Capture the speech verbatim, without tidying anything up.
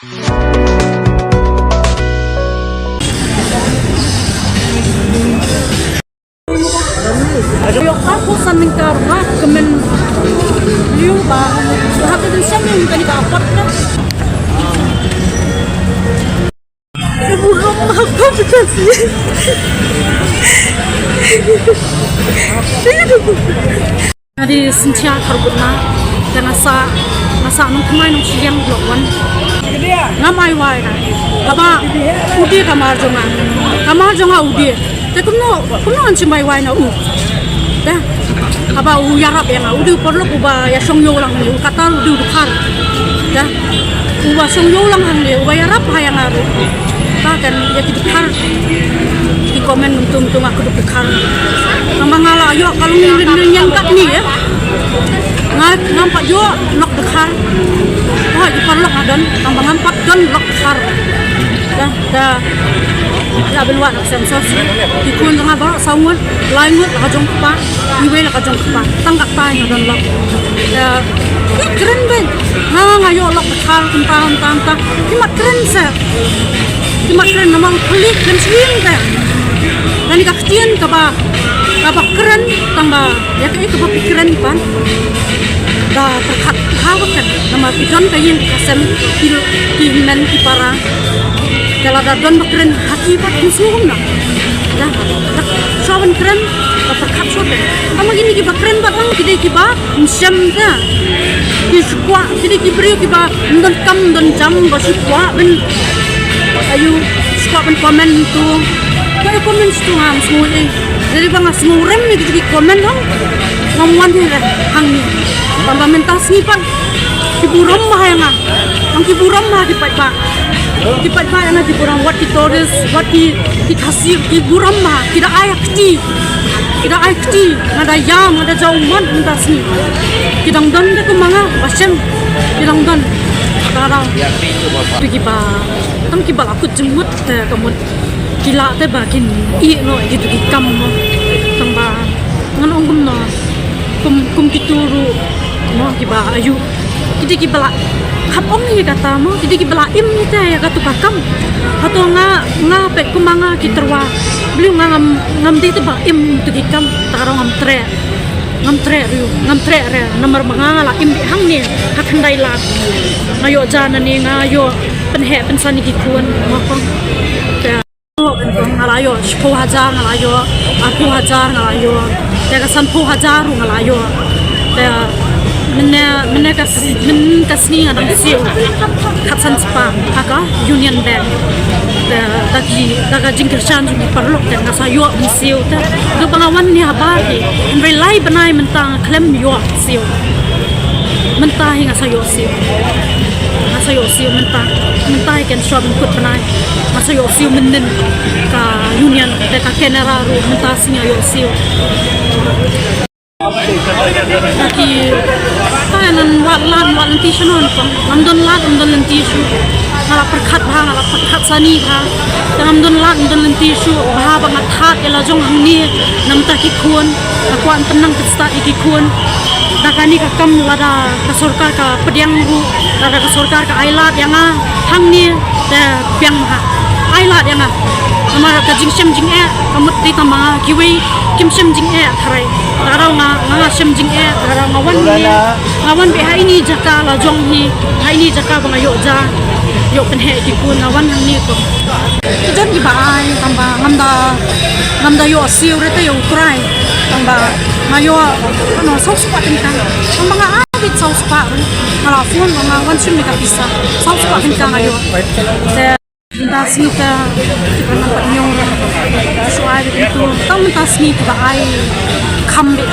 Ïoh ka phew san tyngka ruh kmen. Ïoh ba ha ka ding sha ïoh kane ka apot ka. Nga dei Synshar Kharkutna, te nga sah, nga sah nongthymmai nongshiliang block one. Ngam ai wai na. Haba u dei ka mar jong nga. Ka mar jong nga u dei. Te kumno, kumno ngan shim ai wai na u. Te haba u ïarap ïa nga, u dei u paralok uba ïashong ïew lang hangne, u kata u dei u dkhar. Te uba shong ïew lang hangne, uba ïarap ha ïa nga ruh. Te kan ïa ki dkhar ki comment mynta mynta nga kuduk dkhar. Tang ba nga la ïoh ka longïing lynñiang katne ïa. Nga ngam pat ïoh lok dkhar. Hooid ki paralok nga don, tang ba ngam pat don lok dkhar. Te, te la ban wad census. Ki khun jong nga baroh saw ngut, lai ngut la ka jong kpa, iwei la ka jong kpa. Tang katta nga don lok. Te ki kren beit. Nga nga ïoh lok dkhar kumta kumta kumta. Ki mat kren se. Ki mat kren namar u khlieh kren shuh te. Kane ka ktien kaba, kaba kren tang ba ïa kaei kaba phi kren pat. Da pyrkhat ha ba kren namar phi don ka ïing ka sem, phi, phi hynmen phi para. Te lada don ba kren ha ki pat phin sngewbha na. Da, da shuwa ban kren da pyrkhat shuwa te. Tang ba kine kiba kren ba tang ki dei kiba ym shem te. Ki shu kwah, ki dei ki briew kiba ym don kam ym don jam ba shu kwah ban, aïu, shu kwah ban comment tu. Kwah ïa comment tu ngam sngew ei. Dei ba nga sngew rem ïa ki comment hang. Ngam wan hi re hangne. Tang ba mynta sngi pat ki burom bha ïa nga. Tang ki burom bha ki paidbah. Ki paidbah ïa nga ki burom, wat ki tourist, wat ki, ki Khasi, ki burom bha, ki da ai kti. Ki da ai kti, nga da ïam, nga da jaw mat mynta sngi. Ki dang don te kum ma nga ba shem, ki dang don. Ka dang. Te kiba, tang kiba la kut jingmut te ka mut. Ki lah te ba kin ïeh noh ïa kitu ki kam mo. Tang ba ngan ong kumno. Kum, kum kitu ruh mo kiba aïu. Ki dei kiba la kham ong ïa kata mo, ki dei kiba la im ïa kata ïa katu ka kam. Hato nga, nga peit kum ma nga ki tyrwa. Balei nga ngam, ngam dei te ba im tu ki kam, ta ka daw ngam treh. Ngam treh ruh, ngam treh re, namar ba nga nga la im beit hangne, ha khyndai lak. Nga ïoh ja nangne, nga ïoh pynheh pynsan ïa ki khun, mo kong. Te nga la ïoh shiphew hajar, nga la ïoh arphew hajar, nga la ïoh. Te ka sanphew hajar ruh nga la ïoh. Te mynne, mynne ka s-, mynne ka sngi nga dang siew khatsan spah ha ka Union Bank. Te da ki, da ka jingkyrshan jong ki paralok te nga sa ïoh ban siew te. Haduh ba nga wan ne ha bar hi, hynrei lai bnai mynta nga khlem ïoh siew. Mynta hi nga sa ïoh siew. Nga sa ïoh siew mynta. Mynta hi kan shuwa ban kut bnai. Nga sa ïoh siew mynnin ka Union, te ka Canara ruh mynta sngi nga ïoh siew. Ki, ta nan wad lad, wad lynti shuh non, ngam don lad, ngam don lynti shuh. Nga la pyrkhat bha, nga la pyrkhat sani bha. Te ngam don lad, ngam don lynti shuh, bha ba nga thad ïa la jong hangne, namar ki khun, nga kwah ban pynnang pynstad ïa ki khun. Da kane ka kam lada ka sorkar ka pdiang ruh, lada ka sorkar ka ai lad ïa nga hangne, te biang bha. Ai lad ïa nga. Namar ka jingshem jingeh ka mut dei tang ma nga, kiwei kim shem jingeh tharai. Ka daw nga, nga shem jingeh, ka daw nga wan ne. Nga wan beit ha ine i jaka la jong hi, ha ine i jaka ba nga ïoh ja, ïoh pynheh ki khun, nga wan hangne ko. Ki don kiba ai, tang ba ngam da, ngam da ïoh siew re te ïa u trai. Tang ba nga ïoh, ano, saw spah tyngka. Tang ba nga ai beit saw spah ruh. Nga la phone, nga wan shim ïa ka pisa. Saw spah tyngka nga ïoh. Te mynta sngi te, kiba nang pat ñiong ruh. Shu ai beit tu. Tang mynta sngi kiba ai kham beit.